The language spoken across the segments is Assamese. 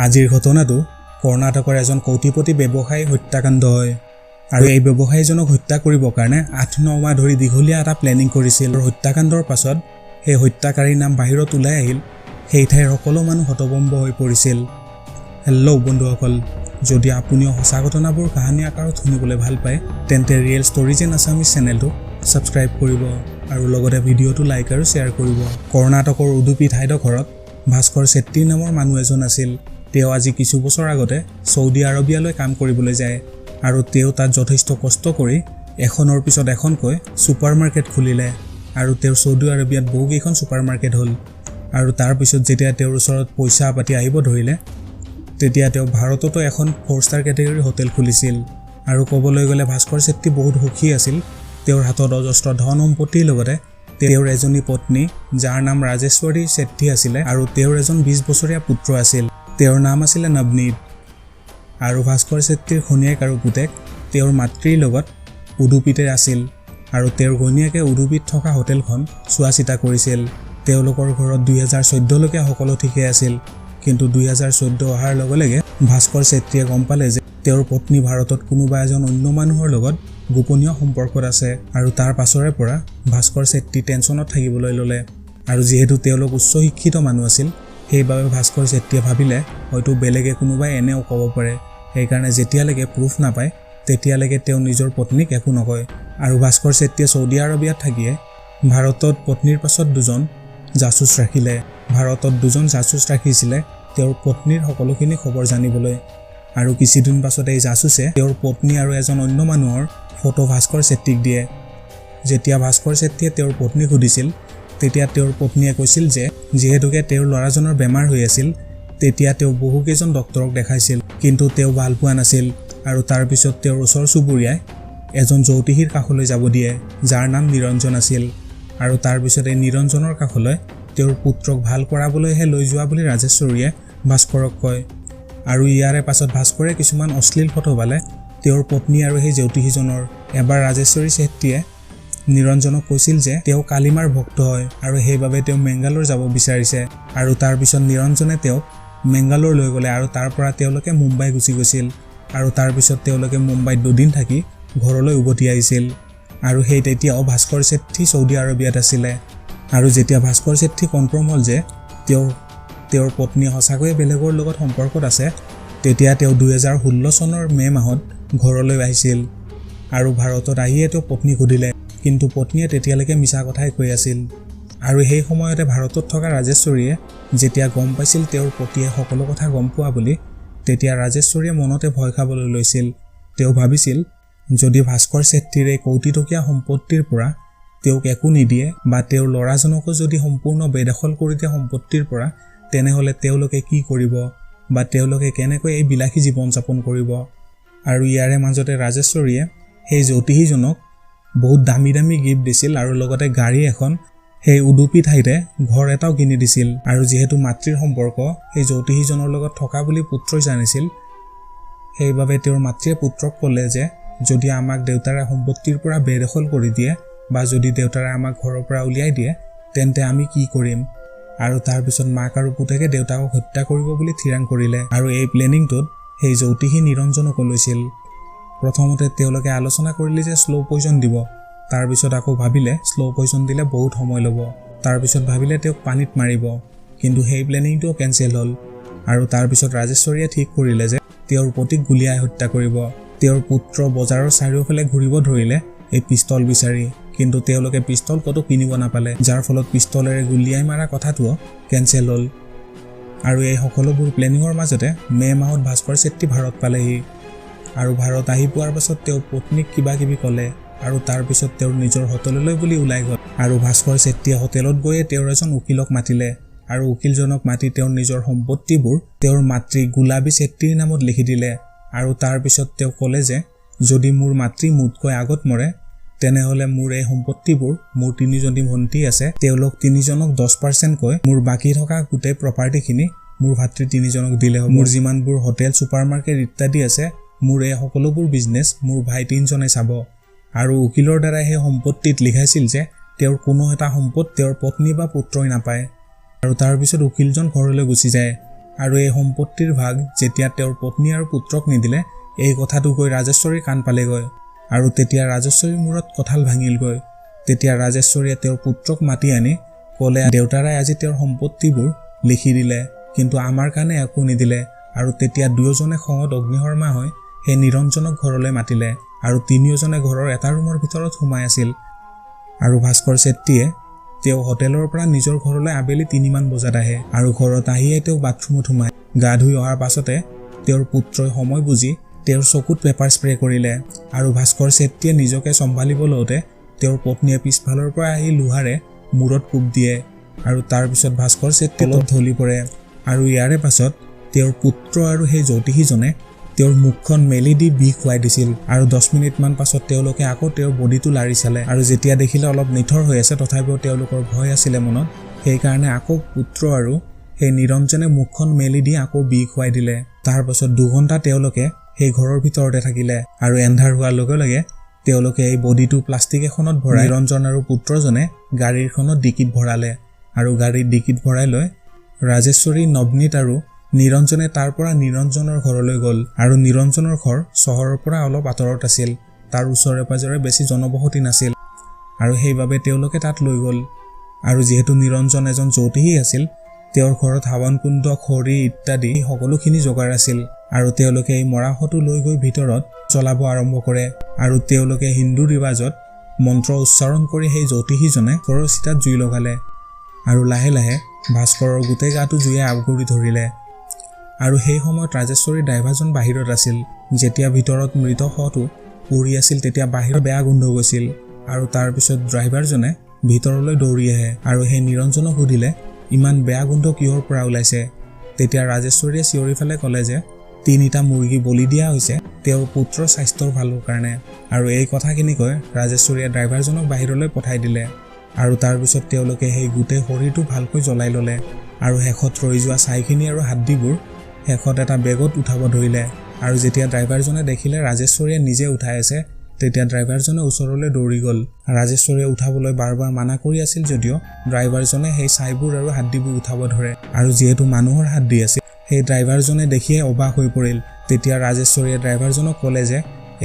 আজিৰ ঘটনাটো কৰ্ণাটকৰ এজন কৌটিপতি ব্যৱসায়ী হত্যাকাণ্ড হয় আৰু এই ব্যৱসায়ীজনক হত্যা কৰিবৰ কাৰণে 8-9 মাহ ধৰি দীঘলীয়া এটা প্লেনিং কৰিছিল। আৰু হত্যাকাণ্ডৰ পাছত সেই হত্যাকাৰীৰ নাম বাহিৰত ওলাই আহিল। সেই ঠাইৰ সকলো মানুহ হতভম্ব হৈ পৰিছিল। হেল্ল' বন্ধুসকল, যদি আপুনিও সঁচা ঘটনাবোৰ কাহিনী আকাৰত শুনিবলৈ ভাল পায়, তেন্তে ৰিয়েল ষ্টৰিজ ইন আছামিজ চেনেলটো ছাবস্ক্ৰাইব কৰিব আৰু লগতে ভিডিঅ'টো লাইক আৰু শ্বেয়াৰ কৰিব। কৰ্ণাটকৰ উডুপি ঠাইডোখৰত ভাস্কৰ চেট্টি নামৰ মানুহ এজন আছিল। তেওঁ আজি কিছু বছৰ আগতে ছৌদি আৰবিয়ালৈ কাম কৰিবলৈ যায় আৰু তেওঁ তাত যথেষ্ট কষ্ট কৰি এখনৰ পিছত এখনকৈ ছুপাৰ মাৰ্কেট খুলিলে আৰু তেওঁৰ ছৌদি আৰবিয়াত বহুকেইখন ছুপাৰ মাৰ্কেট হ'ল। আৰু তাৰপিছত যেতিয়া তেওঁৰ ওচৰত পইচা পাতি আহিব ধৰিলে, তেতিয়া তেওঁ ভাৰততো এখন 4 ষ্টাৰ কেটেগৰীৰ হোটেল খুলিছিল। আৰু ক'বলৈ গ'লে ভাস্কৰ চেট্টি বহুত সুখী আছিল। তেওঁৰ হাতত অজস্ৰ ধন সম্পত্তিৰ লগতে তেওঁৰ এজনী পত্নী, যাৰ নাম ৰাজেশ্বৰী চেট্টি আছিলে, আৰু তেওঁৰ এজন 20 বছৰীয়া পুত্ৰ আছিল, তেওঁৰ নাম আছিলে নৱনীত। আৰু ভাস্কৰ চেট্টিৰ ঘৈণীয়েক আৰু পুতেক তেওঁৰ মাতৃৰ লগত উডুপিতে আছিল আৰু তেওঁৰ ঘৈণীয়েকে উডুপিত থকা হোটেলখন চোৱা চিতা কৰিছিল। তেওঁলোকৰ ঘৰত 2014লৈকে সকলো ঠিকে আছিল। কিন্তু 2014 অহাৰ লগে লগে ভাস্কৰ চেট্টিয়ে গম পালে যে তেওঁৰ পত্নী ভাৰতত কোনোবা এজন অন্য মানুহৰ লগত গোপনীয় সম্পৰ্কত আছে। আৰু তাৰ পাছৰে পৰা ভাস্কৰ চেট্টি টেনশ্যনত থাকিবলৈ ল'লে। আৰু যিহেতু তেওঁলোক উচ্চ শিক্ষিত মানুহ আছিল, সেইবাবে ভাস্কৰ চেট্টিয়ে ভাবিলে হয়তো বেলেগে কোনোবাই এনেও ক'ব পাৰে, সেইকাৰণে যেতিয়ালৈকে প্ৰুফ নাপায় তেতিয়ালৈকে তেওঁ নিজৰ পত্নীক একো নকয়। আৰু ভাস্কৰ চেট্টিয়ে ছৌদি আৰবিয়াত থাকিয়ে ভাৰতত পত্নীৰ পাছত দুজন জাচুচ ৰাখিলে। ভাৰতত দুজন জাচুচ ৰাখিছিলে তেওঁৰ পত্নীৰ সকলোখিনি খবৰ জানিবলৈ। আৰু কিছুদিন পাছত এই জাচুচে তেওঁৰ পত্নী আৰু এজন অন্য মানুহৰ ফটো ভাস্কৰ চেট্টিক দিয়ে। যেতিয়া ভাস্কৰ চেট্টিয়ে তেওঁৰ পত্নীক সুধিছিল, তেতিয়া তেওঁৰ পত্নীয়ে কৈছিল যে যিহেতুকে তেওঁৰ ল'ৰাজনৰ বেমাৰ হৈ আছিল, তেতিয়া তেওঁ বহুকেইজন ডক্তৰক দেখাইছিল, কিন্তু তেওঁ ভাল পোৱা নাছিল। আৰু তাৰপিছত তেওঁৰ ওচৰ চুবুৰীয়াই এজন জ্যোতিষীৰ কাষলৈ যাব দিয়ে, যাৰ নাম নিৰঞ্জন আছিল। আৰু তাৰপিছত এই নিৰঞ্জনৰ কাষলৈ তেওঁৰ পুত্ৰক ভাল কৰাবলৈহে লৈ যোৱা বুলি ৰাজেশ্বৰীয়ে ভাস্কৰক কয়। আৰু ইয়াৰে পাছত ভাস্কৰে কিছুমান অশ্লীল ফটো পালে তেওঁৰ পত্নী আৰু সেই জ্যোতিষীজনৰ। এবাৰ ৰাজেশ্বৰী চেট্টিয়ে নিৰঞ্জনক কৈছিল যে তেওঁ কালিমাৰ ভক্ত হয় আৰু সেইবাবে তেওঁ মেংগালোৰ যাব বিচাৰিছে। আৰু তাৰপিছত নিৰঞ্জনে তেওঁক মেংগালোৰ লৈ গ'লে আৰু তাৰ পৰা তেওঁলোকে মুম্বাই গুচি গৈছিল। আৰু তাৰপিছত তেওঁলোকে মুম্বাইত দুদিন থাকি ঘৰলৈ উভতি আহিছিল। আৰু সেই তেতিয়াও ভাস্কৰ চেট্টি ছৌদি আৰবিয়াত আছিলে। আৰু যেতিয়া ভাস্কৰ চেট্টি কনফাৰ্ম হ'ল যে তেওঁৰ পত্নী সঁচাকৈয়ে বেলেগৰ লগত সম্পৰ্কত আছে, তেতিয়া তেওঁ 2016 চনৰ মে' মাহত ঘৰলৈ আহিছিল। আৰু ভাৰতত আহিয়ে তেওঁ পত্নীক সুধিলে, কিন্তু পত্নীয়ে তেতিয়ালৈকে মিছা কথাই কৈ আছিল। আৰু সেই সময়তে ভাৰতত থকা ৰাজেশ্বৰীয়ে যেতিয়া গম পাইছিল তেওঁৰ পতিয়ে সকলো কথা গম পোৱা বুলি, তেতিয়া ৰাজেশ্বৰীয়ে মনতে ভয় খাবলৈ লৈছিল। তেওঁ ভাবিছিল, যদি ভাস্কৰ চেট্টিৰ এই কোটি টকীয়া সম্পত্তিৰ পৰা তেওঁক একো নিদিয়ে বা তেওঁৰ ল'ৰাজনকো যদি সম্পূৰ্ণ বেদখল কৰি দিয়ে সম্পত্তিৰ পৰা, তেনেহ'লে তেওঁলোকে কি কৰিব বা তেওঁলোকে কেনেকৈ এই বিলাসী জীৱন যাপন কৰিব? আৰু ইয়াৰে মাজতে ৰাজেশ্বৰীয়ে সেই জ্যোতিষীজনক বহুত দামী দামী গিফ্ট দিছিল আৰু লগতে গাড়ী এখন, সেই উডুপি ঠাইতে ঘৰ এটাও কিনি দিছিল। আৰু যিহেতু মাতৃৰ সম্পৰ্ক সেই জ্যোতিষীজনৰ লগত থকা বুলি পুত্ৰই জানিছিল, সেইবাবে তেওঁৰ মাতৃয়ে পুত্ৰক ক'লে যে যদি আমাক দেউতাৰে সম্পত্তিৰ পৰা বেদখল কৰি দিয়ে বা যদি দেউতাৰে আমাক ঘৰৰ পৰা উলিয়াই দিয়ে, তেন্তে আমি কি কৰিম? আৰু তাৰপিছত মাক আৰু পুতেকে দেউতাকক হত্যা কৰিব বুলি থিৰাং কৰিলে। আৰু এই প্লেনিংটোত সেই জ্যোতিষী নিৰঞ্জনকো লৈছিল। প্ৰথমতে তেওঁলোকে আলোচনা কৰিলে যে শ্ল' পয়জন দিব। তাৰপিছত আকৌ ভাবিলে শ্ল' পয়জন দিলে বহুত সময় ল'ব। তাৰপিছত ভাবিলে তেওঁক পানীত মাৰিব, কিন্তু সেই প্লেনিংটোও কেঞ্চেল হ'ল। আৰু তাৰপিছত ৰাজেশ্বৰীয়ে ঠিক কৰিলে যে তেওঁৰ পতিক গুলীয়াই হত্যা কৰিব। তেওঁৰ পুত্ৰ বজাৰৰ চাৰিওফালে ঘূৰিব ধৰিলে এই পিষ্টল বিচাৰি, কিন্তু তেওঁলোকে পিষ্টল ক'তো কিনিব নাপালে, যাৰ ফলত পিষ্টলেৰে গুলীয়াই মৰা কথাটোও কেঞ্চেল হ'ল। আৰু এই সকলোবোৰ প্লেনিঙৰ মাজতে মে' মাহত ভাস্কৰ চেট্টি ভাৰত পালেহি। আৰু ভাৰত আহি পোৱাৰ পাছত তেওঁ পত্নীক কিবা কিবি ক'লে আৰু তাৰপিছত তেওঁৰ নিজৰ হোটেললৈ বুলি ওলাই গ'ল। আৰু ভাস্কৰ চেট্টিয়ে হোটেলত গৈয়ে তেওঁৰ এজন উকিলক মাতিলে আৰু উকিলজনক মাতি তেওঁৰ নিজৰ সম্পত্তিবোৰ তেওঁৰ মাতৃ গুলাবী চেট্টিৰ নামত লিখি দিলে। আৰু তাৰপিছত তেওঁ ক'লে যে যদি মোৰ মাতৃ মোতকৈ আগত মৰে, তেনেহ'লে মোৰ এই সম্পত্তিবোৰ, মোৰ তিনিজনী ভণ্টি আছে, তেওঁলোক তিনিজনক 10%কৈ মোৰ বাকী থকা গোটেই প্ৰপাৰ্টিখিনি মোৰ ভাতৃ তিনিজনক দিলে হ'ব। মোৰ যিমানবোৰ হোটেল, ছুপাৰ মাৰ্কেট ইত্যাদি আছে, মোৰ এই সকলোবোৰ বিজনেছ মোৰ ভাই তিনিজনে চাব। আৰু উকিলৰ দ্বাৰাই সেই সম্পত্তিত লিখাইছিল যে তেওঁৰ কোনো এটা সম্পদ তেওঁৰ পত্নী বা পুত্ৰই নাপায়। আৰু তাৰপিছত উকিলজন ঘৰলৈ গুচি যায়। আৰু এই সম্পত্তিৰ ভাগ যেতিয়া তেওঁৰ পত্নী আৰু পুত্ৰক নিদিলে, এই কথাটো গৈ ৰাজেশ্বৰীৰ কাণ পালেগৈ আৰু তেতিয়া ৰাজেশ্বৰীৰ মূৰত কঁঠাল ভাঙিলগৈ। তেতিয়া ৰাজেশ্বৰীয়ে তেওঁৰ পুত্ৰক মাতি আনি ক'লে, দেউতাৰাই আজি তেওঁৰ সম্পত্তিবোৰ লিখি দিলে, কিন্তু আমাৰ কাৰণে একো নিদিলে। আৰু তেতিয়া দুয়োজনে খঙত অগ্নিশৰ্মা হৈ সেই নিৰঞ্জনক ঘৰলৈ মাতিলে আৰু তিনিওজনে ঘৰৰ এটা ৰুমৰ ভিতৰত সোমাই আছিল। আৰু ভাস্কৰ চেট্টীয়ে তেওঁ হোটেলৰ পৰা নিজৰ ঘৰলৈ আবেলি 3মান বজাত আহে আৰু ঘৰত আহিয়ে তেওঁ বাথৰুমত সোমায়। গা ধুই অহাৰ পাছতে তেওঁৰ পুত্ৰই সময় বুজি তেওঁৰ চকুত পেপাৰ স্প্ৰে কৰিলে আৰু ভাস্কৰ চেট্টীয়ে নিজকে চম্ভালিব লওঁতে তেওঁৰ পত্নীয়ে পিছফালৰ পৰা আহি লোহাৰে মূৰত কোব দিয়ে আৰু তাৰপিছত ভাস্কৰ চেট্টী তলত ঢলি পৰে। আৰু ইয়াৰে পাছত তেওঁৰ পুত্ৰ আৰু সেই জ্যোতিষীজনে তেওঁৰ মুখখন মেলি দি বিষ খুৱাই দিছিল আৰু 10 মিনিটমান পাছত তেওঁলোকে আকৌ তেওঁৰ বডিটো লাৰি চালে আৰু যেতিয়া দেখিলে অলপ নিথৰ হৈ আছে, তথাপিও তেওঁলোকৰ ভয় আছিলে মনত, সেইকাৰণে আকৌ পুত্ৰ আৰু সেই নিৰঞ্জনে মুখখন মেলি দি আকৌ বিষ খুৱাই দিলে। তাৰ পাছত 2 ঘণ্টা তেওঁলোকে সেই ঘৰৰ ভিতৰতে থাকিলে আৰু এন্ধাৰ হোৱাৰ লগে লগে তেওঁলোকে এই বডিটো প্লাষ্টিক এখনত ভৰাই নিৰঞ্জন আৰু পুত্ৰজনে গাড়ীখনত ডিকিত ভৰালে আৰু গাড়ীৰ ডিকিত ভৰাই লৈ ৰাজেশ্বৰী, নৱনীত আৰু নিৰঞ্জনে তাৰ পৰা নিৰঞ্জনৰ ঘৰলৈ গ'ল। আৰু নিৰঞ্জনৰ ঘৰ চহৰৰ পৰা অলপ আঁতৰত আছিল, তাৰ ওচৰে পাজৰে বেছি জনবসতি নাছিল আৰু সেইবাবে তেওঁলোকে তাত লৈ গ'ল। আৰু যিহেতু নিৰঞ্জন এজন জ্যোতিষী আছিল, তেওঁৰ ঘৰত হাৱনকুণ্ড, খৰি ইত্যাদি সকলোখিনি যোগাৰ আছিল আৰু তেওঁলোকে এই মৰাশটো লৈ গৈ ভিতৰত জ্বলাব আৰম্ভ কৰে আৰু তেওঁলোকে হিন্দু ৰিৱাজত মন্ত্ৰ উচ্চাৰণ কৰি সেই জ্যোতিষীজনে ঘৰৰ চিতাত জুই লগালে আৰু লাহে লাহে ভাস্কৰৰ গোটেই গাটো জুয়ে আগুৰি ধৰিলে। আৰু সেই সময়ত ৰাজেশ্বৰীৰ ড্ৰাইভাৰজন বাহিৰত আছিল। যেতিয়া ভিতৰত মৃত শৱটো পৰি আছিল তেতিয়া বাহিৰত বেয়া গোন্ধ গৈছিল আৰু তাৰপিছত ড্ৰাইভাৰজনে ভিতৰলৈ দৌৰি আহে আৰু সেই নিৰঞ্জনক সুধিলে, ইমান বেয়া গোন্ধ কিহৰ পৰা ওলাইছে? তেতিয়া ৰাজেশ্বৰীয়ে চিঞৰি পেলাই ক'লে যে 3টা মুৰ্গী বলি দিয়া হৈছে তেওঁৰ পুত্ৰৰ স্বাস্থ্যৰ ভালৰ কাৰণে। আৰু এই কথাখিনি কৈ ৰাজেশ্বৰীয়ে ড্ৰাইভাৰজনক বাহিৰলৈ পঠাই দিলে আৰু তাৰপিছত তেওঁলোকে সেই গোটেই শৰীৰটো ভালকৈ জ্বলাই ল'লে আৰু শেষত ৰৈ যোৱা ছাইখিনি আৰু হাড্ডিবোৰ শেষত এটা বেগত উঠাব ধৰিলে। আৰু যেতিয়া ড্ৰাইভাৰজনে দেখিলে ৰাজেশ্বৰীয়ে নিজে উঠাই আছে, তেতিয়া ড্ৰাইভাৰজনে ওচৰলৈ দৌৰি গ'ল। ৰাজেশ্বৰীয়ে উঠাবলৈ বাৰ বাৰ মানা কৰি আছিল যদিও ড্ৰাইভাৰজনে সেই ছাইবোৰ আৰু হাড্ডিবোৰ উঠাব ধৰে আৰু যিহেতু মানুহৰ হাড্ডি আছিল, সেই ড্ৰাইভাৰজনে দেখিয়ে অবাক হৈ পৰিল। তেতিয়া ৰাজেশ্বৰীয়ে ড্ৰাইভাৰজনক ক'লে যে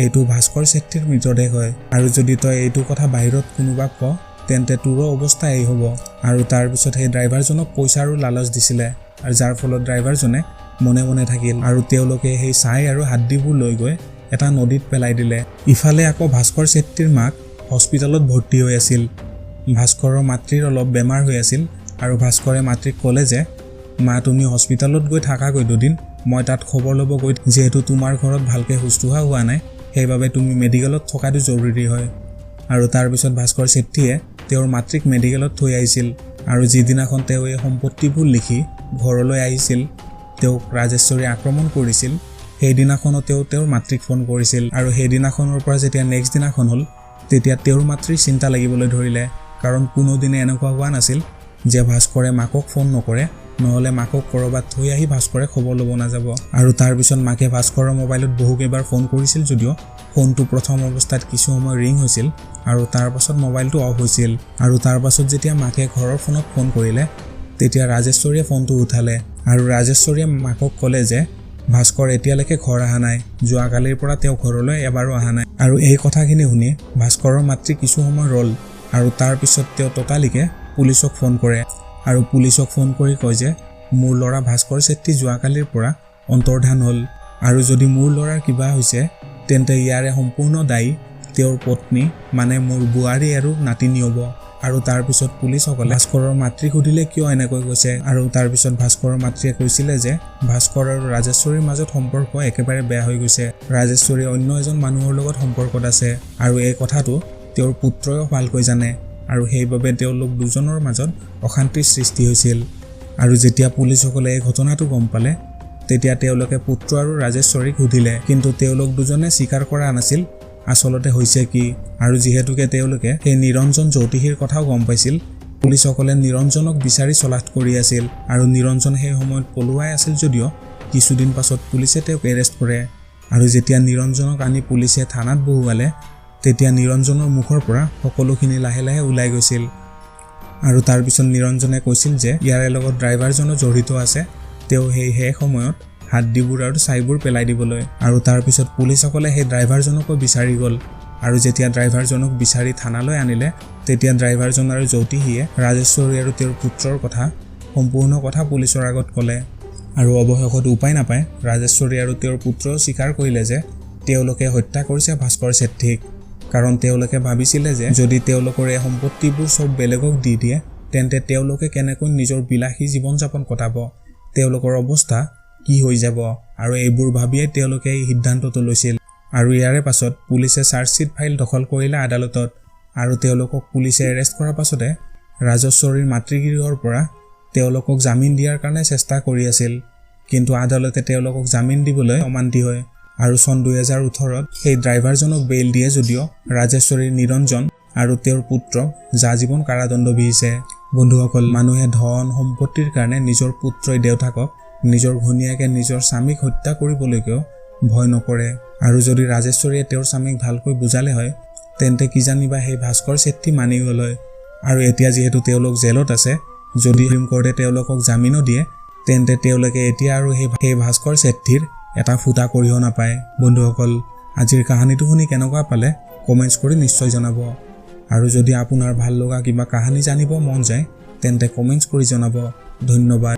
এইটো ভাস্কৰ চেট্টীৰ মৃতদেহ হয় আৰু যদি তই এইটো কথা বাহিৰত কোনোবাক ক তেন্তে তোৰো অৱস্থা এই হ'ব। আৰু তাৰপিছত সেই ড্ৰাইভাৰজনক পইচাৰো লালচ দিছিলে আৰু যাৰ ফলত ড্ৰাইভাৰজনে মনে মনে থাকিল আৰু তেওঁলোকে সেই ছাই আৰু হাড্ডিবোৰ লৈ গৈ এটা নদীত পেলাই দিলে। ইফালে আকৌ ভাস্কৰ চেট্টীৰ মাক হস্পিটেলত ভৰ্তি হৈ আছিল। ভাস্কৰৰ মাতৃৰ অলপ বেমাৰ হৈ আছিল আৰু ভাস্কৰে মাতৃক ক'লে যে মা, তুমি হস্পিটেলত গৈ থাকাগৈ দুদিন, মই তাত খবৰ ল'ব গৈ, যিহেতু তোমাৰ ঘৰত ভালকৈ শুশ্ৰূষা হোৱা নাই, সেইবাবে তুমি মেডিকেলত থকাটো জৰুৰী হয়। আৰু তাৰপিছত ভাস্কৰ চেট্টীয়ে তেওঁৰ মাতৃক মেডিকেলত থৈ আহিছিল আৰু যিদিনাখন তেওঁ এই সম্পত্তিবোৰ লিখি ঘৰলৈ আহিছিল, তেওঁক ৰাজেশ্বৰীয়ে আক্ৰমণ কৰিছিল, সেইদিনাখনো তেওঁ তেওঁৰ মাতৃক ফোন কৰিছিল। আৰু সেইদিনাখনৰ পৰা যেতিয়া নেক্সট দিনাখন হ'ল, তেতিয়া তেওঁৰ মাতৃৰ চিন্তা লাগিবলৈ ধৰিলে, কাৰণ কোনোদিনে এনেকুৱা হোৱা নাছিল যে ভাস্কৰে মাকক ফোন নকৰে, নহ'লে মাকক ক'ৰবাত থৈ আহি ভাস্কৰে খবৰ ল'ব নাযাব। আৰু তাৰপিছত মাকে ভাস্কৰৰ মোবাইলত বহুকেইবাৰ ফোন কৰিছিল যদিও ফোনটো প্ৰথম অৱস্থাত কিছু সময় ৰিং হৈছিল আৰু তাৰ পাছত মোবাইলটো অফ হৈছিল। আৰু তাৰ পাছত যেতিয়া মাকে ঘৰৰ ফোনত ফোন কৰিলে, তেতিয়া ৰাজেশ্বৰীয়ে ফোনটো উঠালে আৰু ৰাজেশ্বৰীয়ে মাকক ক'লে যে ভাস্কৰ এতিয়ালৈকে ঘৰ অহা নাই, যোৱাকালিৰ পৰা তেওঁ ঘৰলৈ এবাৰো অহা নাই। আৰু এই কথাখিনি শুনি ভাস্কৰৰ মাতৃ কিছু সময় ৰ'ল আৰু তাৰ পিছত তেওঁ ততালিকে পুলিচক ফোন কৰে আৰু পুলিচক ফোন কৰি কয় যে মোৰ ল'ৰা ভাস্কৰ চেট্টী যোৱাকালিৰ পৰা অন্তৰ্ধান হ'ল আৰু যদি মোৰ ল'ৰাৰ কিবা হৈছে তেন্তে ইয়াৰে সম্পূৰ্ণ দায়ী তেওঁৰ পত্নী মানে মোৰ বোৱাৰী আৰু নাতিনী হ'ব। আৰু তাৰপিছত পুলিচসকলে ভাস্কৰৰ মাতৃক সুধিলে কিয় এনেকৈ কৈছে, আৰু তাৰপিছত ভাস্কৰৰ মাতৃয়ে কৈছিলে যে ভাস্কৰ আৰু ৰাজেশ্বৰীৰ মাজত সম্পৰ্ক একেবাৰে বেয়া হৈ গৈছে, ৰাজেশ্বৰী অন্য এজন মানুহৰ লগত সম্পৰ্কত আছে আৰু এই কথাটো তেওঁৰ পুত্ৰইও ভালকৈ জানে আৰু সেইবাবে তেওঁলোক দুজনৰ মাজত অশান্তিৰ সৃষ্টি হৈছিল। আৰু যেতিয়া পুলিচসকলে এই ঘটনাটো গম পালে তেতিয়া তেওঁলোকে পুত্ৰ আৰু ৰাজেশ্বৰীক সুধিলে, কিন্তু তেওঁলোক দুজনে স্বীকাৰ কৰা নাছিল আচলতে হৈছে কি। আৰু যিহেতুকে তেওঁলোকে সেই নিৰঞ্জন জ্যোতিষীৰ কথাও গম পাইছিল, পুলিচসকলে নিৰঞ্জনক বিচাৰি চলাথ কৰি আছিল আৰু নিৰঞ্জন সেই সময়ত পলুৱাই আছিল যদিও কিছুদিন পাছত পুলিচে তেওঁক এৰেষ্ট কৰে। আৰু যেতিয়া নিৰঞ্জনক আনি পুলিচে থানাত বহুৱালে তেতিয়া নিৰঞ্জনৰ মুখৰ পৰা সকলোখিনি লাহে লাহে ওলাই গৈছিল। আৰু তাৰপিছত নিৰঞ্জনে কৈছিল যে ইয়াৰে লগত ড্ৰাইভাৰজনো জড়িত আছে, তেওঁ সেই শেষ সময়ত হাড্ডিবোৰ আৰু ছাইবোৰ পেলাই দিবলৈ। আৰু তাৰপিছত পুলিচসকলে সেই ড্ৰাইভাৰজনকো বিচাৰি গ'ল আৰু যেতিয়া ড্ৰাইভাৰজনক বিচাৰি থানালৈ আনিলে, তেতিয়া ড্ৰাইভাৰজন আৰু জ্যোতিষীয়ে ৰাজেশ্বৰী আৰু তেওঁৰ পুত্ৰৰ কথা সম্পূৰ্ণ কথা পুলিচৰ আগত ক'লে। আৰু অৱশেষত উপায় নাপায় ৰাজেশ্বৰী আৰু তেওঁৰ পুত্ৰও স্বীকাৰ কৰিলে যে তেওঁলোকে হত্যা কৰিছে ভাস্কৰ চেঠ্ঠীক, কাৰণ তেওঁলোকে ভাবিছিলে যে যদি তেওঁলোকৰ এই সম্পত্তিবোৰ চব বেলেগক দি দিয়ে, তেন্তে তেওঁলোকে কেনেকৈ নিজৰ বিলাসী জীৱন যাপন কটাব, তেওঁলোকৰ অৱস্থা কি হৈ যাব। আৰু এইবোৰ ভাবিয়েই তেওঁলোকে এই সিদ্ধান্তটো লৈছিল। আৰু ইয়াৰে পাছত পুলিচে চাৰ্জশ্বীট ফাইল দখল কৰিলে আদালতত আৰু তেওঁলোকক পুলিচে এৰেষ্ট কৰাৰ পাছতে ৰাজেশ্বৰীৰ মাতৃগৃহৰ পৰা তেওঁলোকক জামিন দিয়াৰ কাৰণে চেষ্টা কৰি আছিল, কিন্তু আদালতে তেওঁলোকক জামিন দিবলৈ অমান্তি হয়। আৰু চন 2018ত সেই ড্ৰাইভাৰজনক বেইল দিয়ে যদিও ৰাজেশ্বৰীৰ নিৰঞ্জন আৰু তেওঁৰ পুত্ৰক যাজীৱন কাৰাদণ্ড বিহিছে। বন্ধুসকল, মানুহে ধন সম্পত্তিৰ কাৰণে নিজৰ পুত্ৰই দেউতাকক, নিজৰ ঘৈণীয়েকে নিজৰ স্বামীক হত্যা কৰিবলৈকেও ভয় নকৰে। আৰু যদি ৰাজেশ্বৰীয়ে তেওঁৰ স্বামীক ভালকৈ বুজালে হয়, তেন্তে কিজানিবা সেই ভাস্কৰ চেঠ্ঠী মানি গ'ল হয়। আৰু এতিয়া যিহেতু তেওঁলোক জেলত আছে, যদি সুপ্ৰিম কোৰ্টে তেওঁলোকক জামিনো দিয়ে, তেন্তে তেওঁলোকে এতিয়া আৰু সেই ভাস্কৰ চেঠ্ঠীৰ এটা ফুটা কৰিও নাপায়। বন্ধুসকল, আজিৰ কাহিনীটো শুনি কেনেকুৱা পালে কমেণ্টছ কৰি নিশ্চয় জনাব। আৰু যদি আপোনাৰ ভাল লগা কিবা কাহিনী জানিব মন যায়, তেন্তে কমেণ্টছ কৰি জনাব। ধন্যবাদ।